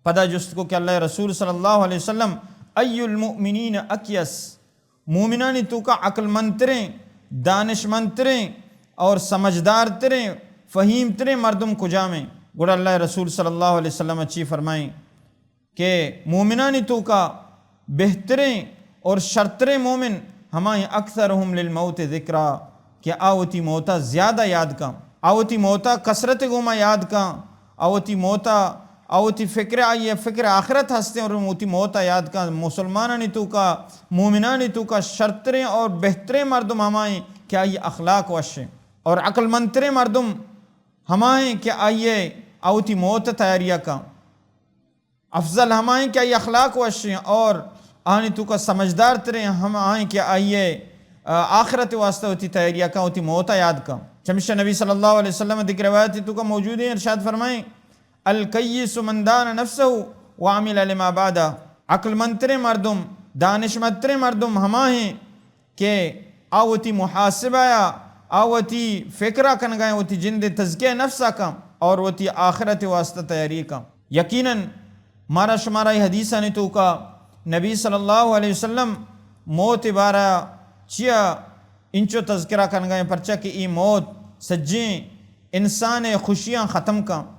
پدا جست کو کہ اللہ رسول صلی اللہ علیہ وسلم، ای المؤمنین اکیس، مومنانی توکا عقل مندتریں، دانشمندتریں اور سمجھدارتریں، فہیمتریں مردم کجامیں؟ گڑا اللہ رسول صلی اللہ علیہ وسلم چی فرمائیں کہ مومنانی توکا بہتریں اور شرتریں مومن ہمائیں اکثرهم للموت ذکرا، کہ آ وتی موتا زیادہ یاد کن، آ وتی موتا کثرت گوما یاد کن، آ وتی موتا، آ وتی فکر، آئی فکر آخرت ہستیں اور وتی موتا یاد کن۔ مسلمانانی توکا، مومنانی توکا شرتریں اور بہتریں مردم ہمائیں کہ آئی اخلاق وشیں، اور عقل مندتریں مردم ہمائیں کہ آئی آ وتی موت تیاریا کن۔ افضل ہمائیں کہ آئی اخلاق وشیں اور آنی توکا سمجھدار تریں ہمائیں کہ آئی آ، آخرت واسطہ وتی تیاریا کن، وتی موتا یاد کن۔ چمیشا نبی صلی اللہ علیہ وسلم دگہ روایت توکا موجود ہیں، ارشاد فرمائیں، الکیس من دان نفسه وعمل لما بعده۔ عقل مندتریں مردم، دانشمندتریں مردم ہمائیں کہ آ وتی محاسبہ یا آ وتی فکرا کنگا ہیں، وتی جند تزکیہ نفسا کن اور وتی آخرت واسطہ تیاری کن۔ یقیناً مارا شمارا ای حدیثانی توکا نبی صلی اللہ علیہ وسلم موت بارا چیا انچو تذکرہ کنگا ہیں، پرچا کہ ای موت سجیں انسان خوشیاں ختم کن،